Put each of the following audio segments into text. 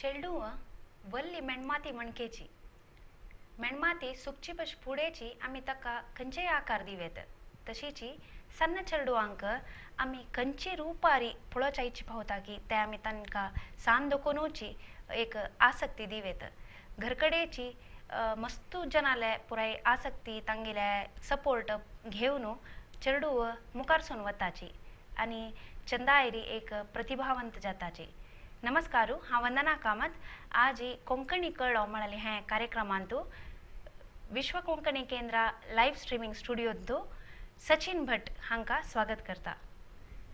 चेडूं वल्ली मेणमाती मणकेची मेणमाती सुकची पश फुडेची आमी ताका खंयचेय आकार दिवेत तशीची सन्न चेडवांक आमी खंयची रुपारी पळोवच्या पावता की ते आमी तांकां सान दखोवची एक आसक्ती दिवेत. घरकडेची मस्तू जनाले पुराय आसक्ती तांगेले सपोर्ट घेवन चेडूं मुखारसून वताची आनी चंदायरी एक प्रतिभावंत जाताची. नमस्कार, हांव वंदना कामत. आज कोंकणी कळो म्हळ्यार हें कार्यक्रमांतू विश्व कोंकणी केंद्र लायव्ह स्ट्रीमिंग स्टुडियोंतू सचिन भट हांकां स्वागत करता.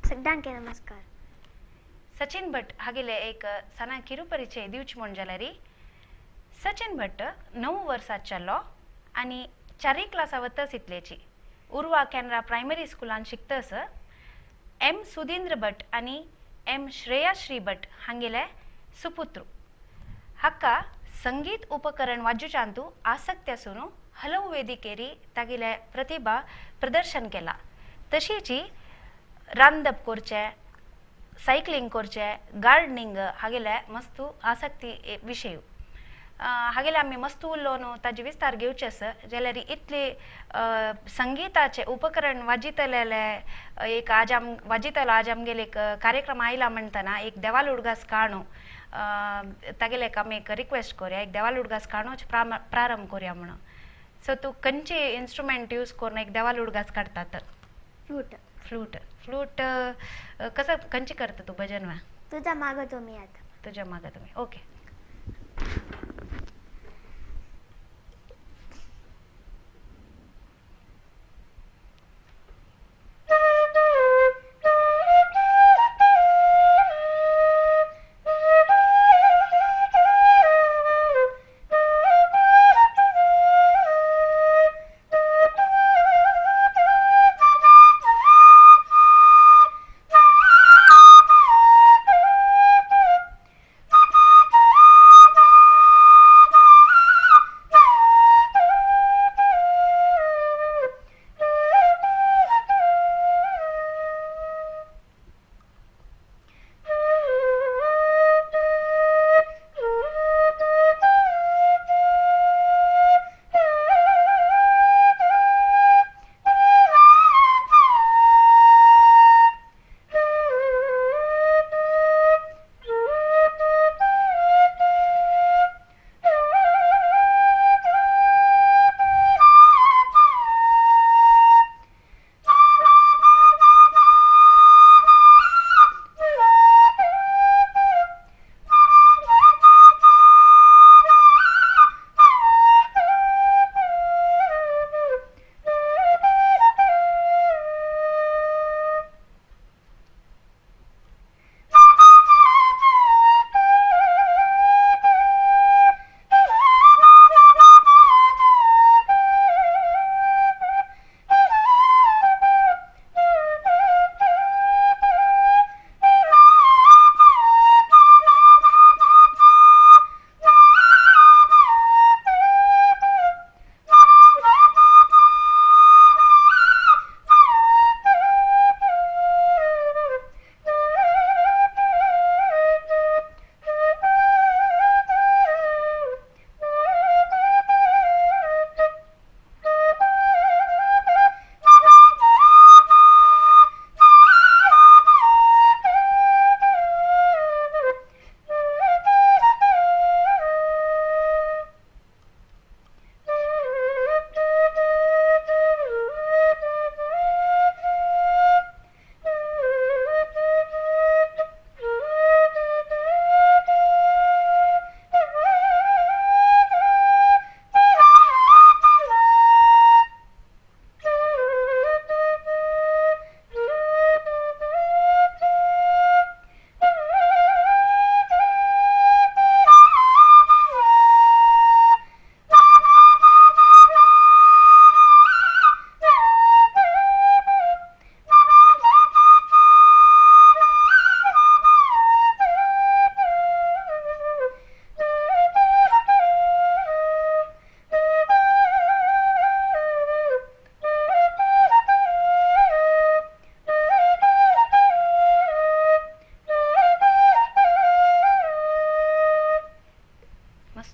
सगळ्यांक नमस्कार. सचिन भट हागेले एक सना किरू परिचय दिवची म्हूण जाल्यार सचिन भट 9 वर्सां चलो आनी 4 क्लासा वतस इतलेची उर्वा केनरा प्रायमरी स्कुलान शिकतस. एम सुधींद्र भट आनी एम श्रेयाश्री भट हांगेले सुपुत्र. हाका संगीत उपकरण वाजोवच्यांतू आसक्ती आसून हलव वेदिकेरी तागेले प्रतिभा प्रदर्शन केला. तशीची रांदप करचें, सायकलिंग करचें, गार्डनिंग हागेले मस्तू आसक्ती विशय. हागेले आमी मस्तू उलोवन ताजे विस्तार घेवचे आसा जाल्यार इतले संगीताचे उपकरण वाजितलेले एक आज आम वाजितलो आज आमगेले एक कार्यक्रम आयला म्हणटना एक देवाल उडगास काणू तागेले आमी एक रिक्वेस्ट करुया, एक देवाल उडगास काणूच प्रारंभ करुया म्हणून. सो तूं खंयचे इन्स्ट्रुमेंट यूज करून एक देवाल उडगास काडटा? फ्लूट. फ्लूट. फ्लूट कसं खंयचे करता तूं भजन वा? तुझ्या मागो तुमी आतां. तुज्या मागो तुमी, ओके.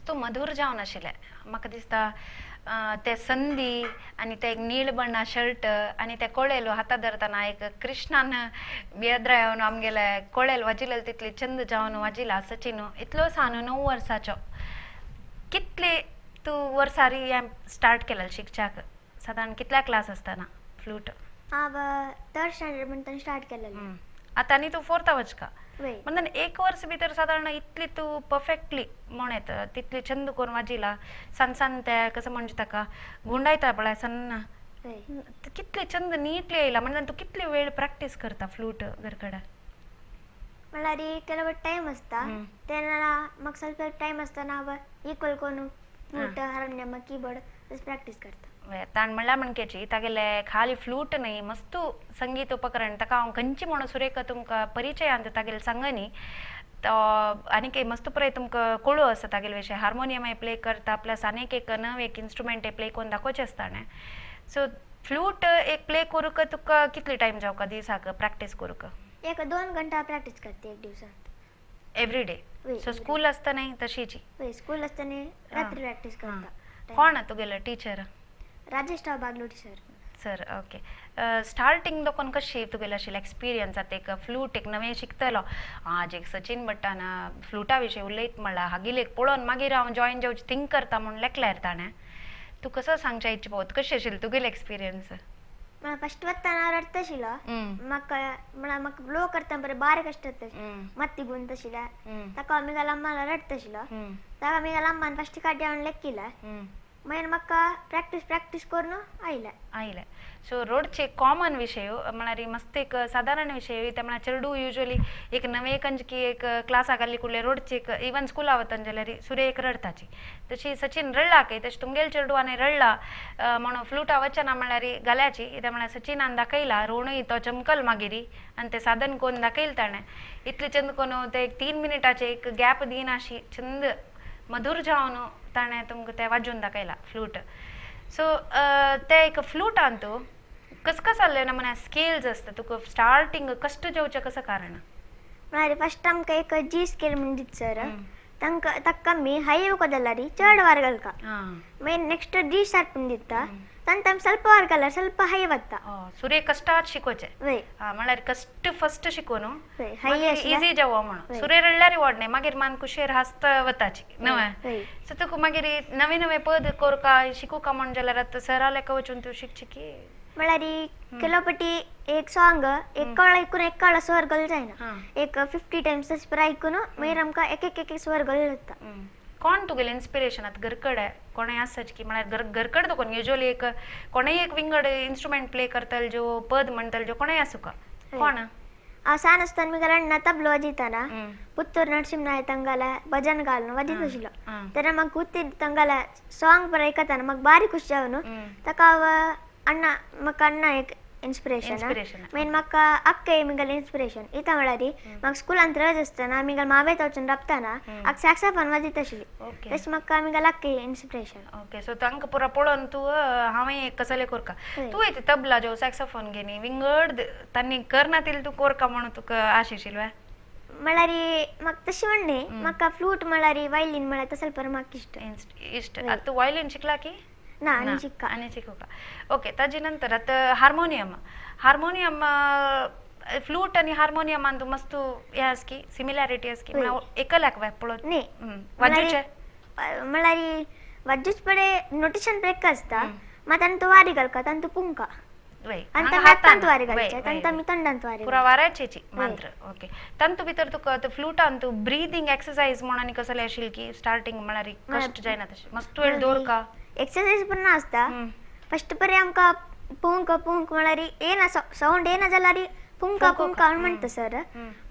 मस्त मधुर जावन आशिल्लें. म्हाका दिसता ते संदी आनी ते एक नीळ बण्णा शर्ट आनी ते कोळेलो हाता धरतना एक कृष्णान बेद्रा येवन आमगेले कोळेल वाजिलेल तितली चंद जावन वाजिला सचिन इतलो सान 9 वर्साचो. कितले तूं वर्सारी हें स्टार्ट केलें शिकच्याक? सादारण कितल्या क्लास आसतना फ्लूट? हांव थर्ड स्टँडर्ड म्हणटना स्टार्ट केलेलें. आतां आनी तूं फोर्था वचका म्हणून एक वर्स भितर सादारण इतली तूं परफेक्टली म्हणत तितली छंद करून वाजिला सान सान ते कसं म्हणजे ताका गुंडायता पळय सन्न कितले छंद नीटली येयला म्हणजे तूं कितली वेळ प्रॅक्टीस करता फ्लूट घरकडे? म्हणल्यार ಕೆಲವು टायम आसता तेन्ना म्हाका ಸ್ವಲ್ಪ टायम आसतना हांव इक्वल करून फ्लूट हार्मोनियम कीबोर्ड प्रॅक्टीस करता. ताण म्हणल्यार म्हणकेची तागेले खाली फ्लूट न्ही मस्त संगीत उपकरण ताका हांव खंयची म्हणून सुरेखा तुमकां परिचयांत तागेले सांगनी तो आनीक एक मस्त पळय तुमकां कळू आसा तागेले विशय. हार्मोनियमय प्ले करता प्लस आनीक एक नवे एक इन्स्ट्रुमेंट प्ले करून दाखोवचें आसता ताणें. सो फ्लूट एक प्ले करूंक तुका कितले टायम जावका दिसाक प्रॅक्टीस करूंक? एक 2 घंटा प्रॅक्टीस करते एक दिवसांत. Every day? सो स्कूल आसतना तशीची? स्कूल आसतना रात्री प्रॅक्टीस करता. कोण तुगेलो teacher? Rajesh Rao Bagloti sir. Sir okay. Starting दोकोन कशी तुगेलो आशिल्लो एक्सपिरियन्स? आतां एक फ्लूट एक नवें शिकतलो आज एक सचिन भट्टान फ्लुटा विशयी उलयत म्हणला हागील एक पळोवन मागीर हांव जॉयन जावचें थिंक करता म्हूण लेखल्यार ताणें तूं कसो सांगच्या इच्छा पोवत कशी आशिल्ली तुगेलो एक्सपिरियन्स? मला फस्ट वतना रडतशिलो म्हाका म्हळ्यार म्हाका ब्लो करता बरें बारीक कश्ट माती गुंतशिल्या ताका मिगाल अम्मान रडतशिलो ताका मिगाल अम्मान फस्ट काड्या हांव लेखिला मागीर म्हाका प्रॅक्टीस प्रॅक्टीस करून आयलें आयलें. सो रोडचे कॉमन विशय म्हळ्यार मस्त एक सादारण विशय ते म्हळ्यार चेडू युजली एक नवे कंजकी एक क्लासाक घाल्ली कुडले रोडचे एक इवन स्कुला वतन जाल्यार सुरे एक रडताची तशी सचिन रडला काय तशें तुमगेले चेडू आनी रडला म्हणून फ्लुटा वचना म्हळ्यार घाल्याची कित्याक म्हळ्यार सचिनान दाखयला रोणूय तो चमकल मागीर आनी ते साधन कोन्न दाखयलें ताणें इतलें चंद कोन्न ते एक 3 मिनटाचे एक गॅप दिनाशी छंद मधुर जावन ताणें तुमकां तें वाजोवन दाखयला फ्लूट. सो ते एक फ्लुटान तूं कस कस जालें ना म्हळ्यार स्केल्स आसता तुका स्टार्टींग कश्ट जेवचें कसो कारण? म्हळ्यार फस्ट आमकां एक जी स्केल म्हण दिता सर तांकां ताका आमी हाय जाल्यार चड वार घालका मागीर नेक्स्ट डी शार्प म्हण दिता तांकां आमी ಸ್ವಲ್ಪ वार घाल्यार ಸ್ವಲ್ಪ हाय वता. सुरे कश्टात शिकोवचें म्हळ्यार कश्ट फस्ट शिकोवन इजी जावो म्हणून सुरे रडल्यार व्हडलें मागीर मान कुशेर हांसता वताची नवें. सो तुका मागीर नवे नवे पद कोरका शिकूका म्हण जाल्यार आतां सरा लेखा वचून तूं शिकची की? म्हळ्यार ಕೆಲವು ಪटी एक सॉंग एक कळ ऐकून एक कळ स्वर घाल जायना एक 50 टायम्स तशें आयकून मागीर आमकां एक एक एक स्वर घाल जाता. कोण तुगेलें इन्स्पिरेशन आतां घरकडे कोणूय आसाच की म्हळ्यार घरकडे दोकोन युजली एक कोणूय एक विंगड इन्स्ट्रुमेंट प्ले करतले जो पद म्हणटले जो कोणूय आसूका कोण? हांव सान आसतना मुगेलो अण्णा तबलो वाजयताना पुत्तूर नरसिंह ತಂಗಾಲ ಭಜನ್ ಗಾಲನು ವಾಜಿತशिलो तेन्ना म्हाका गुत्ती ತಂಗಾಲ ಸಾಂಗ್ ಪರ आयकतना म्हाका बारी खुश जावन ताका हांव अण्णा म्हाका अण्णा एक इन्स्पिरेशन मागीर म्हाका अक्के मुगेलें इन्स्पिरेशन इता म्हळ्यार म्हाका स्कुलांत रज आसतना मुगेले मावेत वचून राबतना आक सॅक्साफोन वाजयताशिल्ली तशें म्हाका मुगेले अक्के इन्स्पिरेशन. ओके सो तांकां पुरा पळोवन तूं हांवें एक कसलें कोरका तूं येता तबला जो सॅक्साफोन घेनी विंगड तांणी करना तितलें तूं कोरका म्हणून तुका आश आशिल्ली? म्हळ्यार म्हाका तशें म्हणलें म्हाका फ्लूट म्हळ्यार वायलीन म्हळ्यार तसलें पर म्हाका इश्ट इश्ट. आतां तूं वायलीन शिकला की ना? आनी शिकका आनी शिकूका. ओके ताजे नंतर आतां हार्मोनियम हार्मोनियम फ्लूट आनी हार्मोनियमान तूं मस्त हें आसा की सिमिलॅरिटी आसा की म्हळ्यार एकल्याक पळोवन न्ही वाजोवचें म्हळ्यार वाजोवचे पडे नोटेशन ब्रेक आसता मात तांतू वारी घालका तांतू पुंका आनी हातांत वारी घालचे तांतू आमी तोंडांत वारी पुरा वाऱ्याचेची मंत्र. ओके तांतू भितर तुका फ्लुटान तूं ब्रिदींग एक्सरसाइज म्हण आनी कसलें आशिल्लें की स्टार्टींग म्हळ्यार कश्ट जायना तशें मस्त वेळ दवरका? एक्सरसाइज पण आसता फस्ट परे आमकां पुंक पुंक म्हळ्यार येना सावंड येना जाल्यार पुंका पुंका म्हणटा सर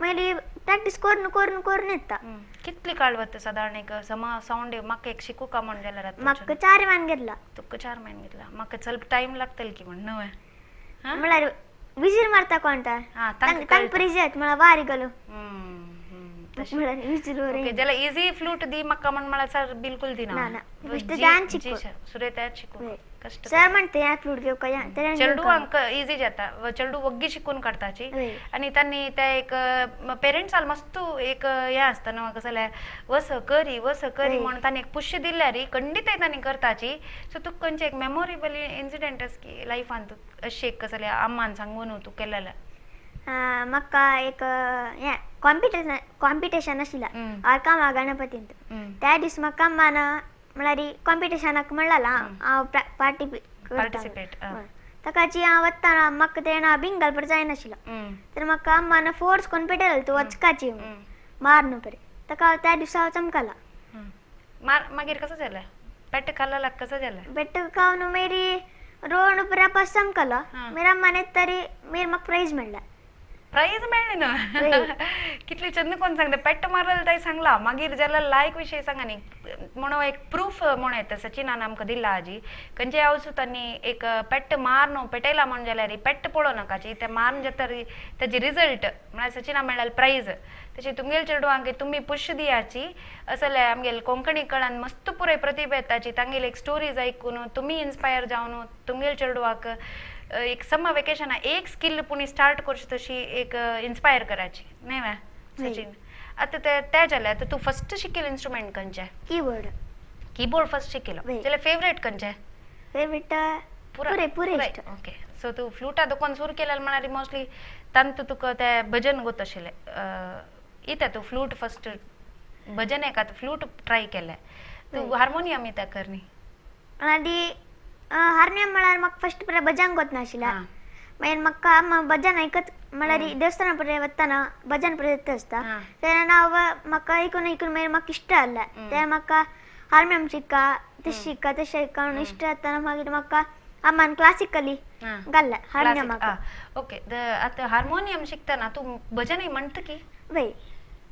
मागीर प्रॅक्टीस करून करून करून येता. कितली काळ वता सादारण एक समा सावंड म्हाका एक शिकूका म्हण जाल्यार? म्हाका 4 म्हयने घेतला. तुका 4 म्हयने घेतला. म्हाका ಸ್ವಲ್ಪ टायम लागतलो की म्हण न्हय? म्हळ्यार विजीर मारता कोणता तांकां परिचय म्हळ्यार वारी घालू. ओके जाल्यार इजी फ्लूट दी म्हाका म्हण म्हळ्यार सर बिलकुल दिना. ना फस्ट ध्यान शिकू सुरे त्यात शिकू कष्ट सर म्हणते या फ्लूट घेऊ काय चेडूंक इजी जाता, चेडू वग्गी शिकून काडताची. आनी तांणी ते एक पेरेंट्साल मस्त एक हें आसता न्हू कसं जाल्यार वस करी वस करी म्हणून तांणी एक पुश दिल्यार खंडीत तांणी करताची. सो तुका खंयचे एक मेमोरेबल इन्सिडंट आसा की लायफान तूं अशें एक कसं जाल्यार अम्मान सांगून तूं केलेलें? म्हाका एक हें कॉम्पिटिशन कॉम्पिटिशन आशिल्लें आरकामा गणपतींत. त्या दीस म्हाका अम्मान म्हळ्यार कॉम्पिटिशनाक म्हणलें हांव पार्टिसिपेट ताकाची हांव वतना म्हाका तेणा बिंग घालपाक जायनाशिल्लो तर म्हाका अम्मान फोर्स करून पेटयलो तूं वचकाची मार न्हू परे ताका त्या दिसा हांव चमकला. मागीर कसं जालें? पेट खाल्ला कसं जालें? पेट खावन मागीर रोड परे पास चमकलो मागीर अम्मान येतरी मागीर म्हाका प्रायज मेळ्ळें. प्रायज मेळ्ळें न्हू कितली चंद कोण सांगता पेट्ट मारल ताई सांगला मागीर जाल्यार लायक विशय सांगा न्ही म्हणून एक प्रूफ म्हणून येता सचिनान आमकां दिला आजी खंयचे हांव तांणी एक पेट्ट मार न्हू पेटयला म्हण जाल्यार पेट्ट पळोवं नाकाची ते मारून जाता ताजी रिजल्ट म्हळ्यार सचिना मेळ्ळें प्रायज. तशें तुमगेले चेडवांक तुमी पुश दियाची असले आमगेले कोंकणी कळान मस्त पुराय प्रतिभा येताची तांगेले एक स्टोरीज आयकून तुमी इन्स्पायर जावन तुमगेले चेडवाक एक समर वेकेशन एक स्किल पुणी स्टार्ट करची तशी एक इन्स्पायर करायची न्ही वा सचिन? आतां ते जालें. आतां तूं फस्ट शिकेल इन्स्ट्रुमेंट खंयचें? कीबोर्ड. कीबोर्ड फस्ट शिकेलो जाल्यार फेवरेट खंयचें? फेवरेट पुरे पुरे. ओके सो तूं फ्लुटा दोकोन सुरू केल्यार म्हळ्यार मोस्टली तांतू तुका तें भजन गोत आशिल्लें इता तूं फ्लूट फस्ट भजन एका फ्लूट ट्राय केलें तूं हार्मोनियम इता कर न्ही? आनी हार्मोनियम म्हळ्यार म्हाका फस्ट परे भजन गोत नाशिल्लें मागीर म्हाका भजन आयकत म्हळ्यार देवस्थाना परे वतना भजन परे येता आसता तेन्ना हांव म्हाका आयकून आयकून मागीर म्हाका इश्ट जालें तें म्हाका हार्मोनियम शिका तशें शिका तशें शिका म्हणून इश्ट जातना मागीर म्हाका अम्मान क्लासिकली घाल्लें हार्मोनियमाक. ओके आतां हार्मोनियम शिकतना तूं भजनय म्हणटा की? वय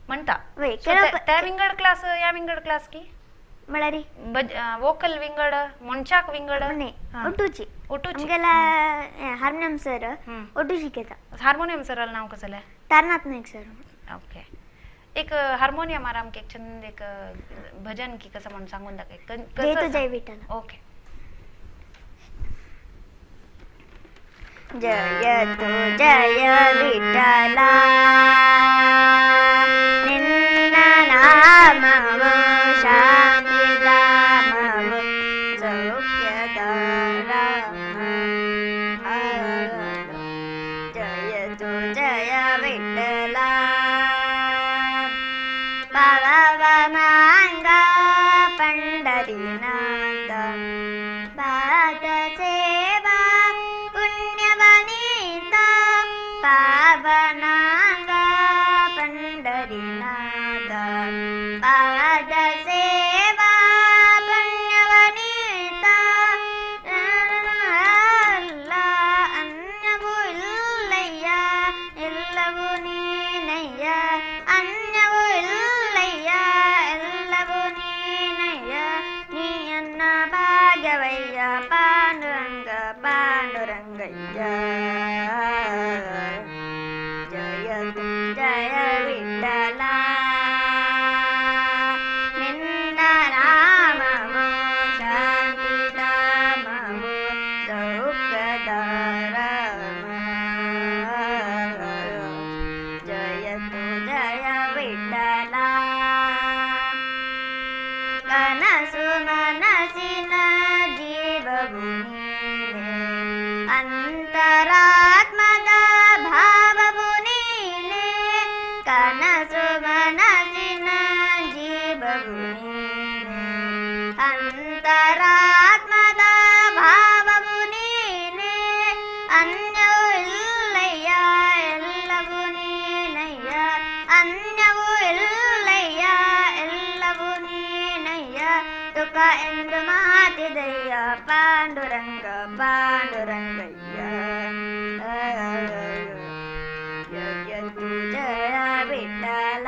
म्हणटा. वय त्या विंगड क्लास ह्या विंगड क्लास की म्हळ्यार वोकल विंगड मनशाक विंगड ಒಟ್ಟುಚಿ ಒಟ್ಟುಚಿ आमगेला हार्मोनियम सर ಒಟ್ಟು शिकयता. हार्मोनियम सराल नाव कसलें? तारनाथ नायक सर. ओके एक हार्मोनियमार आमकां एक चंद एक भजन की कसं म्हणून सांगून दाखय. जय तो जय विठ्ठल. ओके. जय तो जय विठ्ठला निन्न नामವು ಶಾಂತಿಧಾಮವು ಸೌಖ್ಯದಾರಾಮ ಜಯ ತೋ ಜಯ ವಿಠ್ಠಲ ಪವನಾಂಗ ಪಂಡರಿನಾಥ ಪಾದ ಸೇವಾ ಪುಣ್ಯವನೀತ ಪಾವನಾಂಗ ಪಂಡರಿನಾಥ ಪಾದ ಸೇವಾ ಪುಣ್ಯವನೀತ ಅಲ್ಲ ಅನ್ಯವು ಇಲ್ಲಯ್ಯ ಎಲ್ಲವೂ ನೀನಯ್ಯ ಅನ್ಯವು ಇಲ್ಲಯ್ಯ ಎಲ್ಲವೂ ನೀನಯ್ಯ ನೀ ಅನ್ನ ಭಾಗ್ಯವಯ್ಯ ಪಾಂಡುರಂಗ ಪಾಂಡುರಂಗಯ್ಯ ಜಯ ಜಯ ವಿಠ್ಠಲ ನಿನ್ನ ನಾಮವು ಶಾಂತಿಧಾಮವು ಸೌಖ್ಯದಾರಾಮ ಜಯ ಜಯ ವಿಠ್ಠಲ ಕನಸು ಮನಸ್ಸಿನ ಜೀವವು ನೀನೆ ಅಂತರಾತ್ಮದ ಭಾವವು ನೀನೆ ಕನಸು ಮನಸ್ಸಿನ ಜೀವವು ನೀನೆ ಅಂತರಾತ್ಮದ ಭಾವವು ನೀನೆ ಅನ್ಯವು ಇಲ್ಲಯ್ಯ ಎಲ್ಲವೂ ನೀನಯ್ಯ ಅನ್ಯವು ಇಲ್ಲಯ್ಯ ಎಲ್ಲವೂ ನೀನಯ್ಯ ತುಕ ಎಂದು ಮಾತಿದಯ್ಯ ಪಾಂಡುರಂಗ ಪಾಂಡುರಂಗಯ್ಯ ಜಯ ಜಯ ವಿಠ್ಠಲ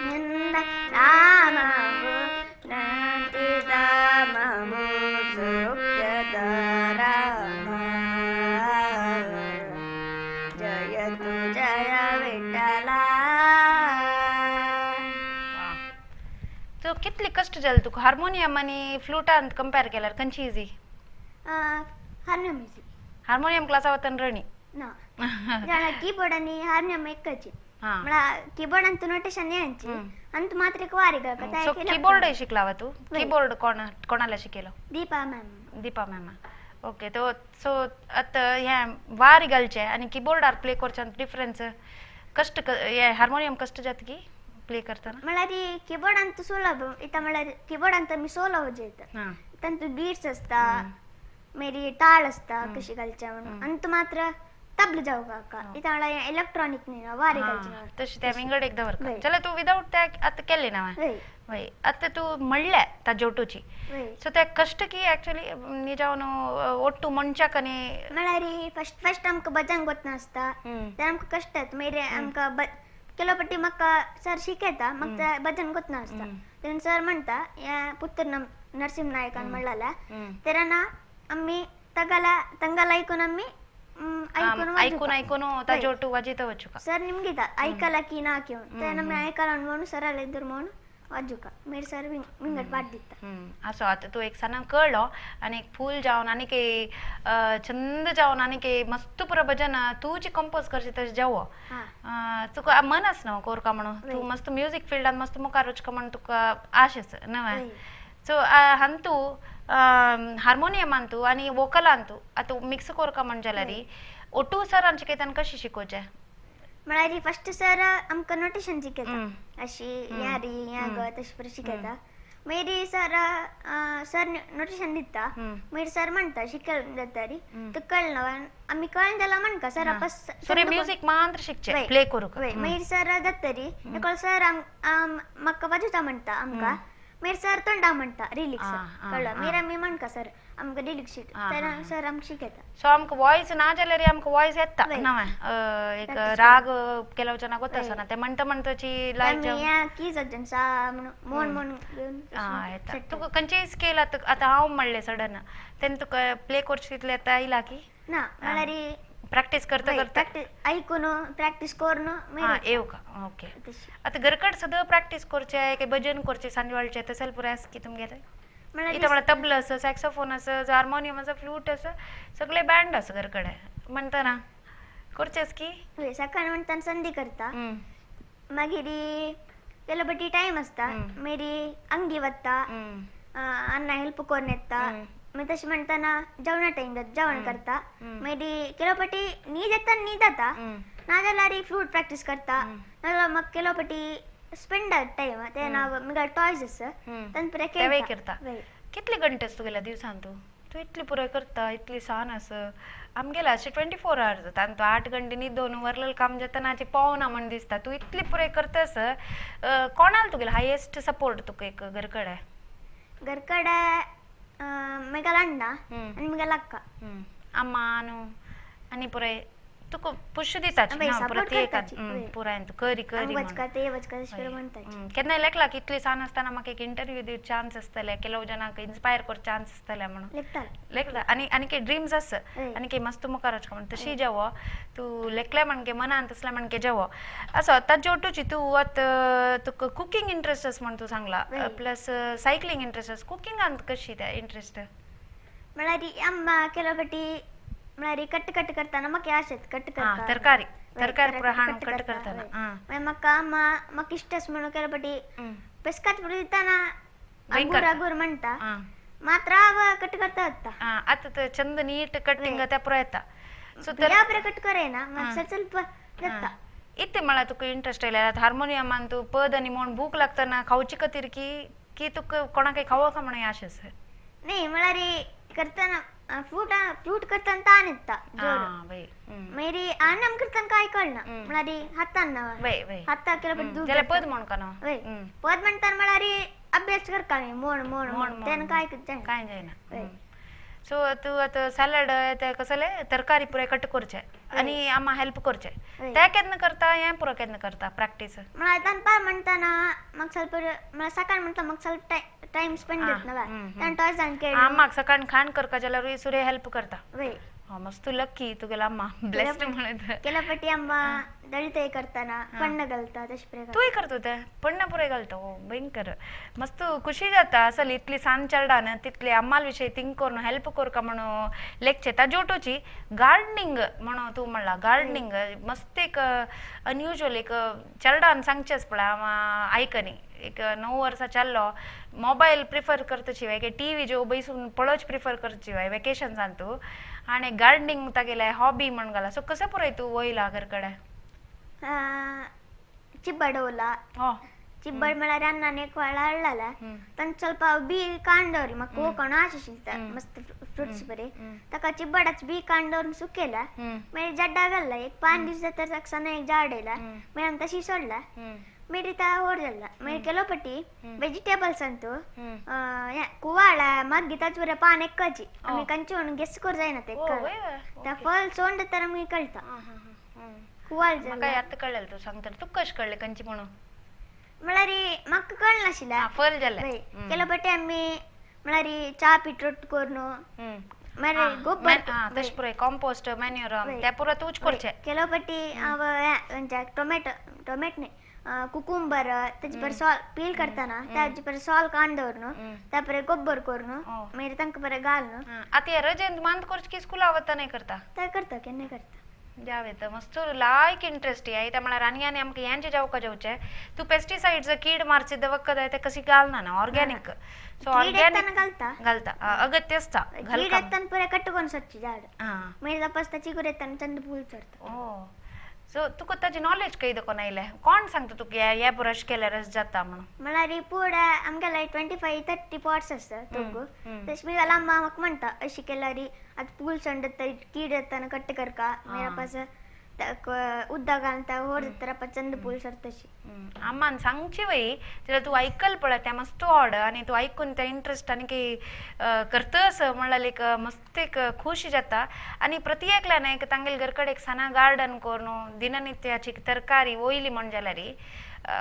ನಿನ್ನ ನಾಮವು ಶಾಂತಿಧಾಮವು ಸೌಖ್ಯದಾರಾಮ ಜಯ ಜಯ ವಿಠ್ಠಲ. कितली कष्ट जाले तुका हार्मोनियम आनी फ्लुटान कंपेर केल्यार खंयची इजी? Harmonium easy. हार्मोनियम क्लासा वतन रणी ना जाणा कीबोर्ड आनी हार्मोनियम एकच म्हळ्यार कीबोर्ड अंतू नोटेशन यांची अंतू मात्र एक वारी घालता. सो कीबोर्ड शिकलावा तू? कीबोर्ड कोणाला शिकयलो? Deepa ma'am. Deepa ma'am okay. तो सो आतां हें वारी घालचें आनी कीबोर्डार प्ले करच्यान डिफरन्स कष्ट हे हार्मोनियम कष्ट जाता की प्ले करतना? म्हळ्यार कीबोर्डान तूं सोलो इतां म्हळ्यार कीबोर्डान तर मी सोलो वाजयता तांतू बीट्स आसता मागीर टाळ आसता कशी घालच्या म्हणून आनी तूं मात्र तबला जावं काका इतां म्हळ्यार इलेक्ट्रॉनीक न्ही वारी घालचें तशें तें विंगड एक दवरता. जाल्यार तूं विदावट त्या आतां केलें ना वय आतां तूं म्हणलें ताजे ओटूची सो ते कष्ट की एक्चुअली निजावन ओट्टू मनशाक आनी म्हळ्यार फस्ट फस्ट आमकां भजन गोत नासता तेन्ना आमकां कश्ट येता. मागीर आमकां केलो पट्टी म्हाका सर शिकयता म्हाका ते भजन गोत नासता तेन्ना सर म्हणटा हें पुत्तूर नरसिंह नायकान म्हणलेलें तेन्ना आमी तगाला तंगाला ऐकून आमी ऐकून ऐकून ताजे ओट्टू वाजयता वचुका. सर निमगिता ऐकला की ना घेवन तेन्ना आमी ऐकला म्हणून सराला एदूर म्हणून वाजुका मागीर सर विंगड पाठ दिता. असो आतां तूं एक सणाक कळ्ळो आनी एक फूल जावन आनीक छंद जावन आनीक मस्त पुरो भजन तूं कंपोज करशी तशें जावो तुका मन आसा न्हू कोरका म्हणून तूं मस्त म्युजीक फिल्डान मस्त मुखार वचका म्हणून तुका आश आसा न्हय. सो हांतू हार्मोनियमान तूं आनी वोकलान तूं आतां मिक्स कोरका म्हण जाल्यार ओटू सरान शिकयतना कशें शिकोवचें? म्हळ्यार फस्ट सर आमकां नोटेशन शिकयता अशी ह्या री ह्या ग तशें बरें शिकयता. मागीर सर सर नोटेशन दिता मागीर सर म्हणटा शिकयल जाता री तुका कळना आमी कळना जाल्यार म्हणका सर सर म्युजीक मात्र शिकचें प्ले करूंक. मागीर सर जाता री एकलो सर म्हाका वाजयता म्हणटा आमकां मागीर सर तोंडा म्हणटा रिलिक्स कळ्ळो मागीर आमी म्हणका सर आमकां रिलिक्स शीट तेन्ना सर आमकां शिकयता. सो आमकां वॉयस ना जाल्यार आमकां वॉयस येता नवें एक राग केलो जना गोत आसना ते म्हणटा म्हणटाची लायक कीज सा म्हणून मोन मोन येता. तुका खंयचेय स्केल आतां आतां हांव म्हणलें सडन तेन्ना तुका प्ले करचे तितलें येता आयला की ना? म्हळ्यार प्रॅक्टीस करता करता ऐकून प्रॅक्टीस करून येवका. ओके आतां घरकड सदां प्रॅक्टीस करचें काय भजन करचें सांजवेळचें तशें पुराय आसा की तुमगेलें? इथं म्हणल्यार तबला आसा सॅक्सोफोन आसा हार्मोनियम आसा फ्लूट आसा सगळे बँड आसा घरकडे म्हणटना करचेंच की? हय सकाळी म्हणटाना संदी करता मागीर केलो पटी टायम आसता मागीर अंगी वता अण्णा हेल्प करून येता मागीर तशें म्हणटना जेवणा टायम जाता जेवण करता मागीर केलो पटी न्हीद येता न्हीद जाता नाजाल्यार फ्लूट प्रॅक्टीस करता नाजाल्यार म्हाका केलो पटी स्पेंड टायम ते नाव म्हगे टॉयज आसा तांचे खेळटा. कितले घंटे तुगेल्या दिवसान तूं तूं इतली पुराय करता इतली सान आसा आमगेले अशें 24 आवर्स जाता आनी तूं 8 घंटे न्हिदोन वरलेलें काम जाता आनी पावना म्हण दिसता तूं इतली पुराय करता आसा. कोणाल तुगेलो हायेस्ट सपोर्ट तुका एक घरकडे? घरकडे म्हगेलो अण्णा आनी म्हगेलो अक्का. अम्मा न्हू आनी पुराय तुका पुश दिता पुरायन तूं करी करी केन्नाय लेखला की इतली सान आसतना म्हाका एक इंटरव्यू दिवंक चान्स आसतले ಕೆಲವು जनांक इन्स्पायर कर चान्स आसतले म्हणून लेखला. आनी आनी काही ड्रीम्स आसा आनी काही मस्त मुखार वचका म्हण तशी जेवो तूं लेखले म्हणके मनान तसलें म्हणके जेवो असो ताजे ओटूची तूं आतां तुका कुकींग इंट्रस्ट आसा म्हण तूं सांगला प्लस सायकलींग इंट्रस्ट आसा कुकिंगान कशी ते इंट्रस्ट? म्हळ्यार अम्मा केलो पटी म्हळ्यार कट कट करतना म्हाका आशेत कट करता तरकारी तरकारी पुराय हाडून कट करतना मागीर म्हाका अम्मा म्हाका इश्ट आसा म्हणून केलो पटी पेस्कात पुरो दितना अगूर अगूर म्हणटा मात्र हांव कट करता वता. आतां चंद नीट कटिंग त्या पुराय येता. सो बरें कट करना मातशें ಸ್ವಲ್ಪ जाता. इतलें म्हळ्यार तुका इंट्रस्ट आयल्या हार्मोनियमान तूं पद आनी म्हण भूक लागतना खावची खातीर की की तुका कोणाकय खावोका म्हणून आश आसा? न्ही म्हळ्यार करतना फ्लूट फ्लूट करतना तान येता जोर मागीर आनम करतना काय कळना म्हळ्यार हातान हाता केलो पटी दूर पद म्हणका न्हू पद म्हणटाना म्हळ्यार अभ्यास करता न्ही म्हण म्हण म्हण तेन्ना काय काय जायना. सो तूं आतां सॅलड ते कसले तरकारी पुराय कट करचें आनी आमा हेल्प करचें तें केन्ना करता हें पुरो केन्ना करता प्रॅक्टीस? म्हळ्यार दनपार म्हणटना म्हाका ಸ್ವಲ್ಪ म्हळ्यार सकाळ म्हणटा म्हाका ಸ್ವಲ್ಪ टायम स्पेंड जाता तेन्ना टॉयजान खेळ आमाक सकाळ खाण करता जाल्यारूय सुरे हेल्प करता. मस्त लकी तुगेला अम्मा ब्लेस्ड म्हणत. केला पटी अम्मा दळते करताना पण्ण घालता तशें पुरें. तूंय करता तें पण्ण पुरें घालता. ओ भयंकर मस्त खुशी जाता असल इतली सान चेरडान तितली अम्माल विशय थिंक करून हेल्प करका म्हणून लेगचे. ताजे ओटोची गार्डनिंग म्हणून तूं म्हणला, गार्डनिंग मस्त एक अनयुज्युअल एक चेरडान सांगचेंच पळय हांव आयकनी. एक 9 वर्सां चल्लो मोबायल प्रिफर करता शिवाय टी व्ही ज्यो बैसून पळोवच प्रिफर करता शिवाय वेकेशन्सान तूं आनी गार्डनिंग तागेलें हॉबी म्हण घाला. सो कशें पुराय तूं वयला घर कडेन? चिब्बड वयला. चिब्बड म्हळ्यार रानान एक व्हाळ हाडलेलें तांकां ಸ್ವಲ್ಪ बी काण दवरली म्हाका कोकण आशिल्लें मस्त फ्रुट्स बरे ताका चिब्बडाच बी काण दवरून सुकयलें मागीर जड्डा घालला एक 5 दीस जाता ताका सना एक झाड येयला मागीर आमी तशी सोडला मागीर ता व्हड जाला. मागीर केलो पटी वेजिटेबल्स अंतू कुवाळ मागीर ताचे बरें पान एक्काची आमी कंचे म्हणून गेस करूं जायना ते त्या फळ सोंड तर आमी कळटा कुवाळ. म्हाका आतां कळ्ळें तूं सांगता. तुका कशें कळ्ळें कंची म्हणून? म्हळ्यार म्हाका कळनाशिल्लें फळ जालें. केलो पटी आमी म्हळ्यार च्या पीठ रोट करून मागीर गोबर तशें पुराय कॉम्पोस्ट मॅन्युअर तें पुरो तूंच करचें. केलो पटी हांव टोमॅटो टोमॅटो न्ही कुकुंबर ताजे पर सॉल पील करताना ताजे पर सॉल काण दवरून त्या पर गोबर करून मागीर तांकां बरें घालून. आतां हे रजेंत मांद करचें की स्कुला वतना करता? ते करता केन्ना करता. जाव येता मस्त लायक इंट्रस्ट येता म्हळ्यार आनी आनी आमकां हेंचे जावका जावचें. तूं पेस्टिसायड्स कीड मारचे वखद ते कशी घालना ना ऑर्गेनीक. सो ऑर्गेनीक घालता घालता अगत्य आसता. कीड येताना पुराय कट्ट करून सोदची झाड मागीर तपासता चिगूर येताना चंद फूल चडता. ओ सो तुका ताजी नॉलेज खंय देखून आयलें? कोण सांगता तुका हे ब्रश केल्यार अशें जाता म्हणून? म्हळ्यार पुढे आमगेले 25-30 पॉट्स आसता दोगू तशें मी अम्मा म्हाका म्हणटा अशी केल्यार आतां पूल सोंडत कीड येताना कट्ट करका मागीर आपास उदक घालता व्हड जाता आपा चंद पूल सरता तशी. अम्मान सांगची वय जाल्यार तूं आयकल पळय तें मस्त ऑड आनी तूं आयकून तें इंट्रस्ट आनी करतस म्हणल्यार एक मस्त एक खुश जाता. आनी प्रति एकल्यान एक तांगेले घर कडेन एक साना गार्डन करून दिननित्याची तरकारी वयली म्हण जाल्यार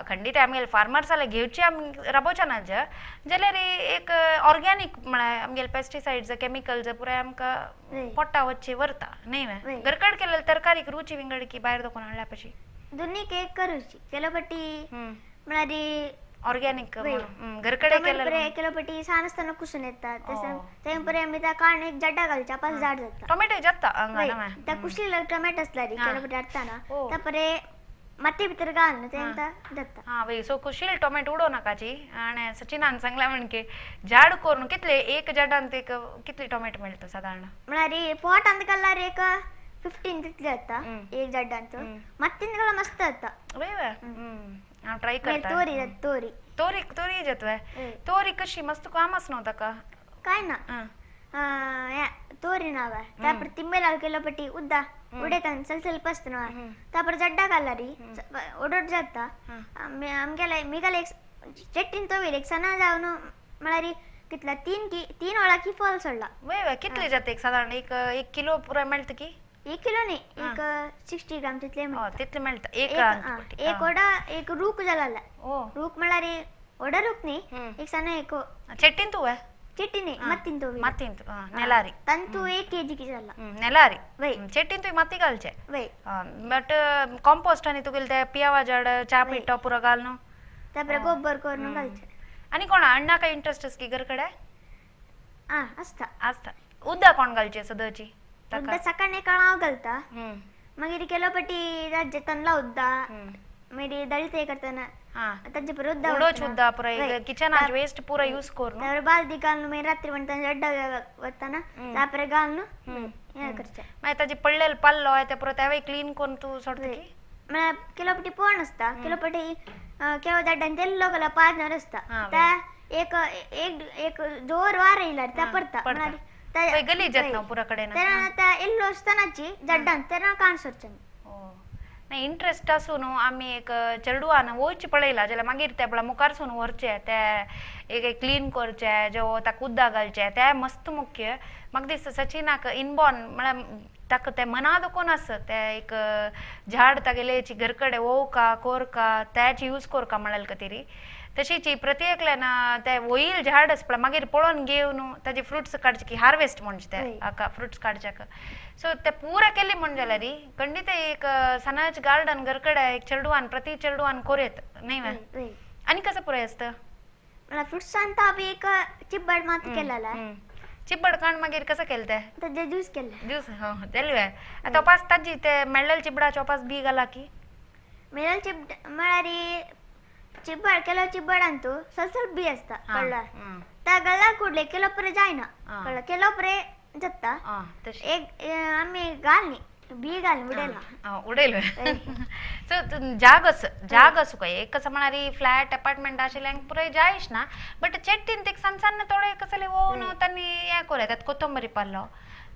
खंडीत आमगेले फार्मर्साले घेवची आमी राबोवचे ना जाल्यार एक ऑर्गेनीक म्हळ्यार आमगेले पेस्टिसायड्स केमिकल्स पुराय आमकां पोटा वच्चे व्हरता न्ही. घरकड केलेले तरकारीक रुची विंगड की भायर दोकोन हाडल्या पशी दोन्ही केक करूची केलो पटी म्हळ्यार ऑर्गेनीक घरकडे केलेले केलो पटी सान आसतना कुसून येता तशें परे आमी त्या काण एक जड्डा घालच्या पास झाड जाता टोमॅटो जाता हांगा त्या कुशिल्ले टोमॅटो आसल्यार केलो पटी हाडटाना त्या परे माती भितर घाल तेंका जाता. हां वय सो कुशील टोमॅटो उडोवं नाकाची. आनी सचिनान सांगला म्हणके झाड करून कितले एक झाडान ते कितले टोमॅटो मेळटा सादारण? म्हळ्यार पोटांत घाल्यार एक 15 तितले जाता एक झाडांत मातीन घाल्यार मस्त जाता. वय वय हांव ट्राय करता. तोरी जाता तोरी तोरी तोरी जाता. तोरी कशी मस्त काम आसना ताका काय ना तोरी नाव तापर तिम्बेला केलो पटी उद्दा उडयताना ಸ್ವಲ್ಪ ಸ್ವಲ್ಪ आसता तापर जड्डा घालरी ओडोड जाता. आमगेले मिगेले एक चेट्टीन तोवीर एक सना जावन म्हळ्यार कितला 3 वळा की फल सोडला. वय वय कितले जाता एक सादारण एक किलो पुराय मेळटा की? 1 किलो न्ही एक 60 ग्राम तितले मेळटा. तितले मेळटा एक वडा एक रूख जाला. रूख म्हळ्यार वडा रूख न्ही एक सना एक चेट्टीन तूं चेट्टी न्ही मातीन तोवी मातीन नेलारी तंतू 1 kg की जाला नेलारी वय चेट्टीन तुवें माती घालचे वय. बट कॉम्पोस्ट आनी तुगेले ते पियावा झाड च्या पिठो पुरो घाल न्हू तापर गोबर करून घालचे. आनी कोण अण्णा काय इंट्रस्ट आसा की घर कडेन? आं आसता आसता. उदक कोण घालचें सदची? उदक सकाळीं हांव घालता मागीर केलो पटी राज्य तनला उद्दा मागीर दळते करतना ताजे पर उद्दा उडोच उद्दा पुराय किचनाक वेस्ट पुरा यूज करून तापर बाल्दी घालून मागीर रात्री म्हणटाना जड्डा वतना तापर घालून हें करचें. मागीर ताजे पडलेले पाल्लो ते पुरो तेवूय क्लीन करून तूं सोडटा की? म्हळ्यार केलो पटी पोण आसता केलो पटी केलो झाडान तेल्लो कलर पाजणार आसता त्या एक एक एक जोर वार येयल्यार त्या पडटा म्हळ्यार गलीज जाता पुरा कडेन त्या येल्लो आसतनाची झाडान तेन्ना काण सोडचें. नाही इंट्रस्ट आसूं न्हू आमी एक चेडवान वयचें पळयलां जाल्यार मागीर ते पळय मुखारसून व्हरचें ते एक क्लीन करचें जो ताका उदक घालचें तें मस्त मुख्य. म्हाका दिसता सचिनाक इनबॉर्न म्हळ्यार ताका ते मना दुखून आसा ते एक झाड तागेले घरकडे ओवका कोरका त्याची यूज कोरका म्हळ्यार खातीर. तशीच प्रति एकल्यान ते वोईल झाड आसपळा मागीर पळोवन घेवन ताजे फ्रुट्स काडचे की हार्वेस्ट म्हणजे ते हाका फ्रुट्स काडच्याक. सो ते पुरा केली म्हण जाल्यार खंडीत एक सणाच गार्डन घरकडे एक चेडवान प्रति चेडवान कोरेत न्ही. आनी कसं पुराय आसता फ्रुट्सान तो एक चिब्बड मात केलेला. चिब्बड काण मागीर कसं केलं ते ताजे ज्यूस केले. ज्यूस हो तेलवे आतां ओपास ताजी ते मेळ्ळेले चिबडाचे ओपास बी घाला की मेळ्ळेले चिबड म्हळ्यार चिब्बड केलो चिब्बडान तूं ಸ್ವಲ್ಪ ಸ್ವಲ್ಪ बी आसता कळ्ळा त्या गल्ला कुडले केलो परे जायना कळ्ळा केलो परे जाता एक आमी घालनी बी घालनी उडयला उडयलो. सो जाग जाग आसूं काय एक कसं म्हळ्यार फ्लॅट अपार्टमेंट आशिल्ल्यांक पुराय जायच ना बट चेट्टीन ते सन्न सन्न थोडे कसले ओवन तांणी हें कोर त्यात कोथंबरी पालो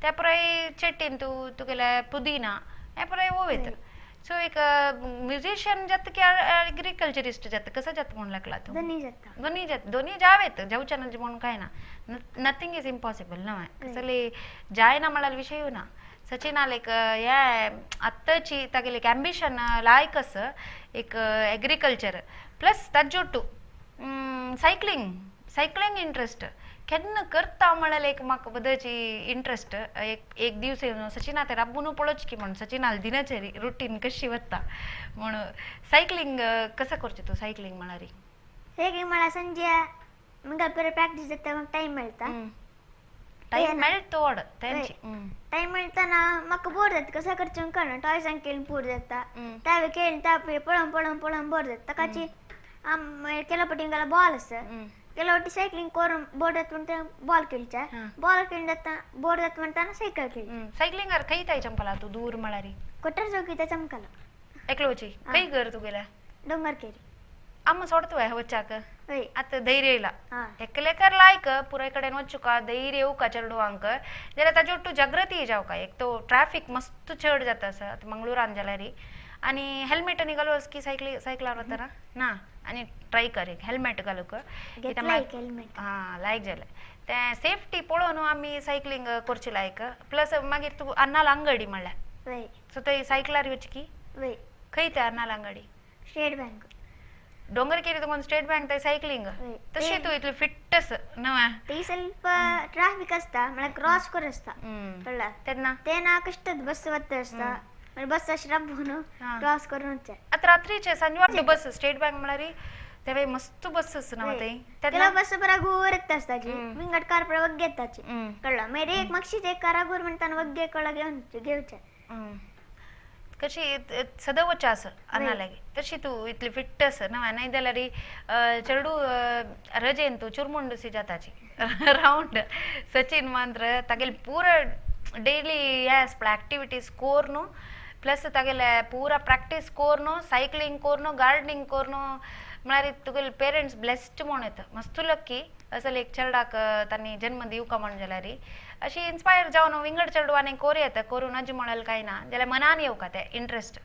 त्या पुराय चेट्टीन तूं तुगेले पुदिना हें पुराय ओवयता. सो एक म्युझिशियन जाता की एग्रीकल्चरिस्ट जाता कसं जाता म्हूण लागला तूं? दोन्ही जाता. दोन्ही जाता दोन्ही जावेत जावचे ना म्हणून काय ना नथींग is impossible ना कसले जायना म्हळ्यार विशय ना. सचिनाल एक हे आत्ताची तागेले एक एम्बिशन लायक आसा एक एग्रीकल्चर प्लस ताजे ಒಟ್ಟು सायकलिंग सायकलिंग इंट्रस्ट केन्ना करता म्हळ्यार एक म्हाका बदची इंट्रस्ट एक एक दिवस येवन सचिना ते राबून पळोवच की म्हण सचिनाल दिनचरी रुटीन कशी वता म्हण सायकलिंग कसं करचें तूं सायकलिंग म्हळ्यार? सायकलिंग म्हळ्यार संजे मुगे पयर प्रॅक्टीस जाता म्हाका टायम मेळटा. टायम मेळटा थोडो तेंची टायम मेळटना म्हाका बोर जाता कसं करचें कळना टॉयसान खेळून बोर जाता त्या खेळून त्या पळोवन पळोवन पळोवन बोर जाता ताकाची केलो पटी बॉल आसा केलो पटी सायकलिंग करून बोर जाता म्हणटा बॉल खेळचे बॉल खेळून जाता बोर जाता म्हणटाना सायकल खेळ. सायकलिंगार खंय ताय चमकला तूं दूर म्हळ्यार? कोटर चौकी चमकला. एकलोची खंय घर तुगेलें? डोंगर केरी. अम्मा सोडतोय वच्चाक आतां धैर्य येयला एकलेकर लायक पुराय कडेन वचुका धैर्य येवका चेडवांक जाल्यार ताजे ಒಟ್ಟು जागृती जावका. एक तो ट्रॅफिक मस्त चड जाता आसा आतां मंगळुरान जाल्यार आनी हेल्मेट आनी घालूस की सायकली सायकलार वतना ना आनी ट्राय कर एक हेल्मेट घालूंक हां लायक जालें तें सेफ्टी पळोवन आमी सायकलिंग करची लायक. प्लस मागीर तूं अन्नाल अंगडी म्हणल्यार सो थंय सायकलार वच की खंय तें अन्नाल अंगडी? स्टेट बँक डोंगर केरी तुका स्टेट बँक थंय सायकलिंग तशी तूं इतली फिट आसा न्हय. ती ಸ್ವಲ್ಪ ट्रॅफिक आसता म्हळ्यार क्रॉस करून आसता कळ्ळा तेन्ना तेन्ना कश्ट बस वता आसता बस अशें राबून क्रॉस करून वचचें. आतां रात्रीचे सांजवाडो बस स्टेट बँक म्हळ्यार तेवे मस्त बस आसा न्हय थंय तेन्ना बस बरा घूर येता आसताची विंगड कार पळय वग्गे येताची कळ्ळा मागीर एक मातशीच एक कारा घूर म्हणटाना वग्गे कळ्ळा घेवन घेवचें. कशी सदां वचचें आसा अन्ना लागीं तशी तूं इतली फिट आसा न्हय. नाय जाल्यार चेडू रजेन तूं चुरमुंडसी जाताची रावंड सचिन मात्र तागेले पुरा डेली हें आसता एक्टिविटीज कोर न्हू प्लस तागेले पुरा प्रॅक्टीस कोर न्हू सायकलिंग कोर न्हू गार्डनिंग कोर न्हू म्हळ्यार तुगेले पेरंट्स ब्लेस्ड म्हूण येता मस्त लक्की असले एक चेरडाक तांणी जन्म दिवका म्हण जाल्यार अशी इन्स्पायर जावन विंगड चेडवांनी कोर येता करूं नज म्हणल्यार कांय ना जाल्यार मनान येवका तें इंट्रस्ट.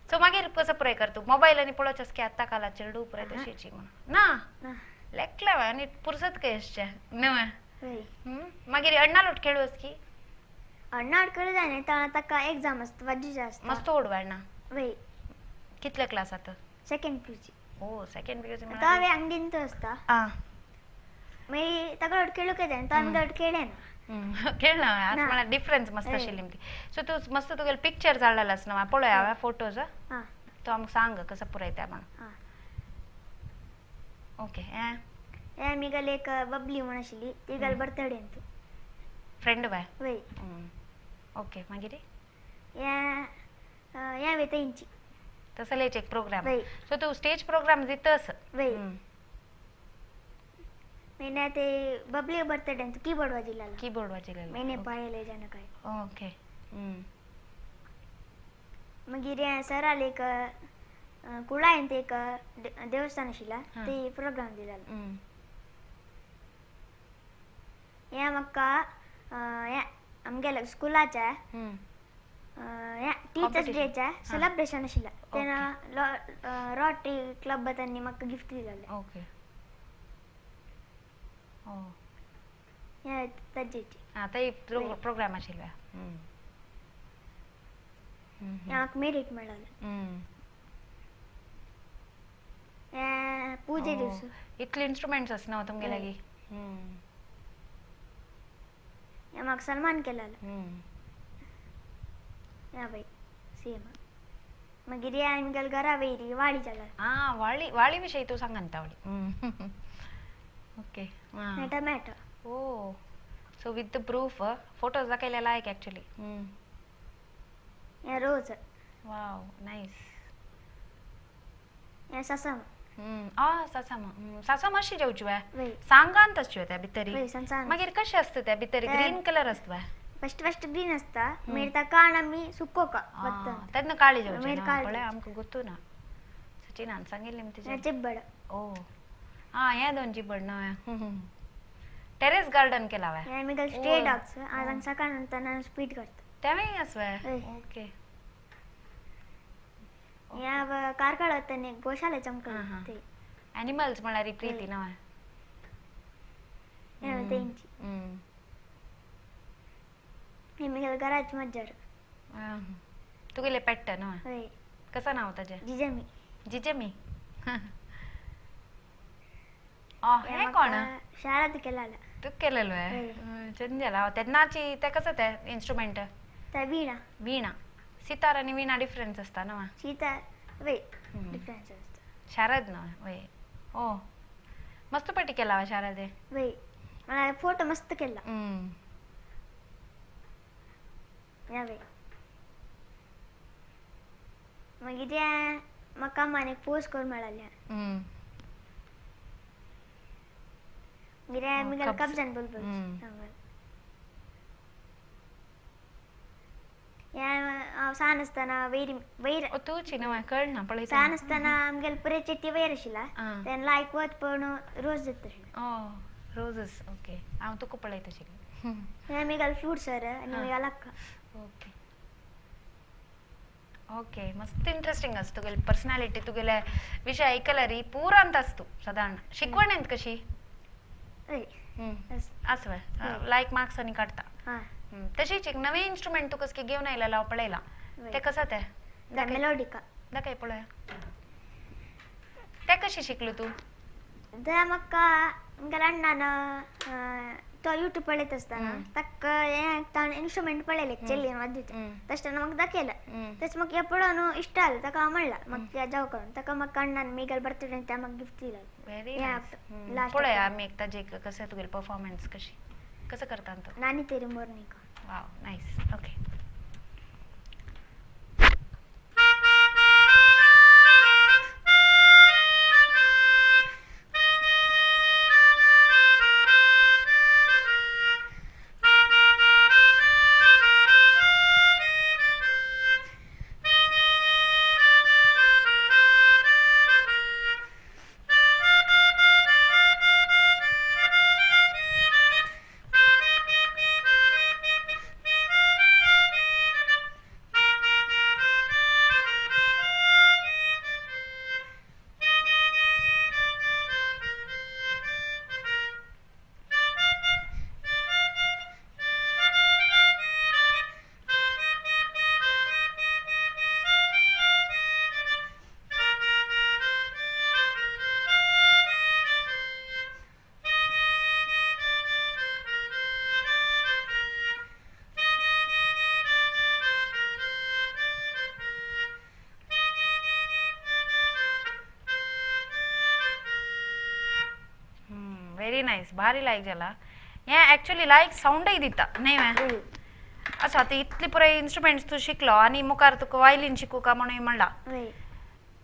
सो मागीर कसो पुराय कर तूं मोबायल आनी पळोवचें की आतां काला चेडू पुराय तशीची म्हणून ना लेकले आनी पुरसत काय अशें न्हय. मागीर अण्णा लोट खेळूस की? अण्णा खेळू जायना तेन्ना ताका एग्जाम आसता वाजीचे आसता. मस्त ओडवा अण्णा. वय. कितले क्लास आतां? Second PUC. ओ सेकंड पीयूसी. तो हांवें अंगडीन तो आसता मागीर ताका खेळूंक येता तो आमी खेळ्ळे ना खेळना आतां म्हळ्यार डिफरन्स मस्त आशिल्ली ती. सो तूं मस्त तुगेले पिक्चर हाडलेले आसा न्हय पळय हांवें फोटोज तो आमकां सांग कसो पुराय तें म्हणून. ओके हें आमी एक बबली म्हूण आशिल्ली ती गाल बर्थडे तूं फ्रेंड बाय? वय. ओके मागीर हें हें वयता हेंची तसलेच एक प्रोग्राम. सो तूं स्टेज प्रोग्राम दितस? वय. मैंने ते बबली बर्थडे तो कीबोर्ड वाजिलेला. कीबोर्ड वाजिलेला मैंने पायले जाण काय. ओके. मागीर हें सराल एक कुळायन ते एक देवस्थान आशिल्लें ते प्रोग्राम दिलेलो. हें म्हाका हें आमगेल्या स्कुलाचें टिचर्स डेचें सेलेब्रेशन आशिल्लें तेन्ना रोटरी क्लब तांणी म्हाका गिफ्ट दिलेलें. ओके. ताजेची आतां एक प्रोग्राम आशिल्लो. म्हाका मेरीट मेळ्ळें. पूजे दिवस. इतले इन्स्ट्रुमेंट्स आसना तुमगे लागीं. म्हाका सन्मान केलेलो. बाय सेम. मागीर आमगेले घरा वयरी वाळी जाला. आं, वाळी वाळी विशयी तूं सांग आनी वाळी. Okay. Tomato. Oh, so with the proof photos दाखयलेले like actually. Rose. Wow, nice. ससम. आ, सासम. सासम अशी जेवची वे सांगांत आसची त्या भितरी. मागीर कशें आसता त्या भितरी? ग्रीन कलर आसता. फस्ट फस्ट ग्रीन आसता, मागीर ताका आमी सुकोवका वता तेन्ना काळी जेवची. पळय आमकां गोत्तू ना, सचिनान सांगिल्लें तिचें. चिब्बड. ओ आं, हें दोन चिब्बड ना. टेरेस गार्डन केला वे. आमी स्ट्रे डॉग्स आज सकाळ नंतर स्पीड करता. तेंवूय आसा वे. ओके. ह्या कार्कळ वतना गोशाला चमकल ते एनिमल्स म्हळ्यार प्रीती ना तेंची. आमगेले घराच मज्जर. तुगेले पेट्ट न्हू? कसं नाव ताजें? जिजमी. जिजमी. हें कोण? शारद केलेलो. तूं केलेलो चंद जाला तेन्नाची. तें कसं तें इन्स्ट्रुमेंट? ते वीणा. वीणा. सितार आनी वीणा डिफरन्स आसता न्हू? सितार वय डिफरन्स आसता. शारद न्हू? वय. ओ, मस्त पटी केला शारद. वय, म्हळ्यार फोटो मस्त केला. वय. मागीर म्हाका अम्मान एक पोस्ट करून मेळ्ळें. मागीर आमगेले कब्जान बुलबुल. हांव सान आसतना वयर वयर तूं न्हू कळना पळय. सान आसतना आमगेले पुरे चेटी वयर आशिल्ला तेन्ना लायक वत पळोवन रोज जाता. रोजस. ओके, हांव तुका पळयता आशिल्लें. आमगेले फ्लूट सर आनी आमगेले अक्का. ओके ओके, मस्त इंट्रस्टिंग आसा तुगेली पर्सनॅलिटी. तुगेले विशय आयकल्यार पुरांत आसता तूं सादारण. शिकवणेंत कशी? आसा वे लायक मार्क्स आनी काडटा. तशीच एक नवे इन्स्ट्रुमेंट तूं कसके घेवन आयलेलो हांव पळयलां, तें कसं तें? मेलोडिका. दाखय पळोवया. तें कशें शिकलो तूं? तें म्हाका आमगेल्या अण्णान तो युट्यूब पळयत आसतना ताका हें ताणें इन्स्ट्रुमेंट पळयलें चेडयेन वाजयता तशें ताणें म्हाका दाखयलें. तशें म्हाका हें पळोवन इश्ट जालें. ताका हांव म्हणलां म्हाका जावं करून. ताका म्हाका अण्णान मिगेल बर्थडे तें म्हाका गिफ्ट दिलें. Very nice. पळोवया आमी एक ताजें कशें तुगेलें परफॉर्मन्स कशी कसं करता तूं? नानी तेरी मोरनी. Wow, nice. Okay. Very nice, भारी लायक जाला. हें एक्चुअली लायक सावंडय दिता न्हय वे? अच्छा, आतां इतली पुराय इन्स्ट्रुमेंट्स तूं शिकलो आनी मुखार तुका वायलीन शिकूका म्हणून म्हणलां.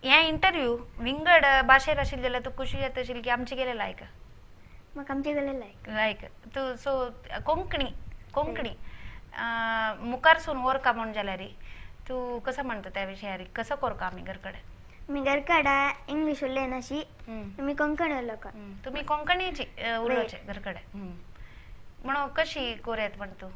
हें इंटरव्यू विंगड भाशेर आशिल्लें जाल्यार तुका खुशी जाता आशिल्ली की आमचे गेले लायक? म्हाका आमचे गेले लायक. लायक तूं. सो कोंकणी कोंकणी मुखारसून व्हरका म्हूण जाल्यार तूं कसो म्हणटा त्या विशयार? कसो करका आमी घर कडेन? मी घरकडे इंग्लीश उलयनाशी, मी कोंकणी उलोवका. तुमी कोंकणीची उलोवचे घरकडे म्हणून कशी कोरयत म्हण तूं?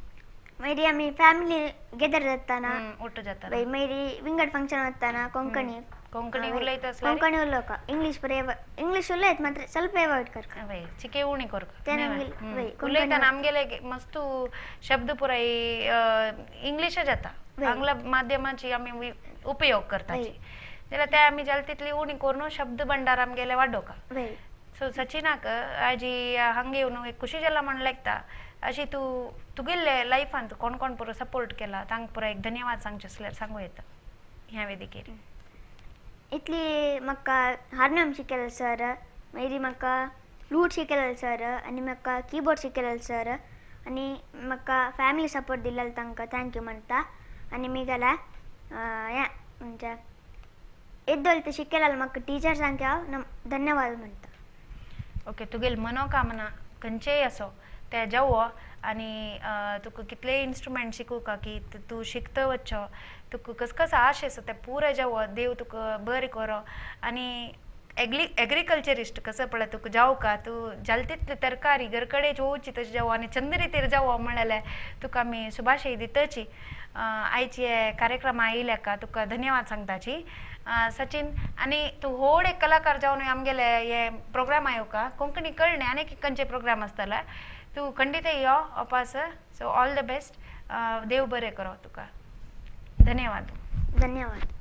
मागीर आमी फॅमिली गेदर जाताना ಒಟ್ಟು जाता. मागीर विंगड फंक्शन वतना कोंकणी कोंकणी उलयता आसल्यार कोंकणी उलोवका इंग्लीश बरे इंग्लीश उलयत मात्र ಸ್ವಲ್ಪ अवॉइड करका वय चिके उणी करका उलयतना आमगेले मस्तू शब्द पुराय इंग्लीश जाता आंग्ल माध्यमाची आमी उपयोग करताची जाल्यार ते आमी जाल तितली उणी करून शब्द भंडार आमगेले वाडोवका. सो सचिनाक आजी हांगा येवन एक खुशी जाला म्हण लागता अशी तूं तुगेले लायफान कोण कोण पुरो सपोर्ट केला तांकां पुरो एक धन्यवाद सांगचे आसल्यार सांगू येता ह्या वेदिकेर. इतली म्हाका हार्मोनियम शिकयलें सर, मागीर म्हाका फ्लूट शिकयलें सर आनी म्हाका किबोर्ड शिकयलें सर आनी म्हाका फॅमिली सपोर्ट दिलेलो तांकां thank you म्हणटा. आनी मुगेल्या हें म्हणजे येद्दोल ते शिकयलें म्हाका टिचर्सांक हांव धन्यवाद म्हणटा. ओके, तुगेली मनोकामना खंयचेय आसो ते जावो आनी तुका कितलेय इन्स्ट्रुमेंट शिकूका की तूं शिकता वचचो तुका कस कस आश आसा ते पुराय जावो देव तुका बरें करो आनी एग्रीकल्चरिस्ट कसो पळय तुका जावका तूं जाल तितली तरकारी घर कडेन वोवची तशें जावो आनी चंद रितीर जावो म्हणल्यार तुका आमी शुभाशय दिताची. आयची हे कार्यक्रमा आयिल्ल्याका तुका धन्यवाद सांगताची सचिन. आनी तूं व्हड एक कलाकार जावन आमगेले हे प्रोग्राम आयोका कोंकणी कळणे आनी खंयचे प्रोग्राम आसतले तूं खंडीत यो वापस. सो ऑल the best, देव बरें करो तुका. धन्यवाद. धन्यवाद.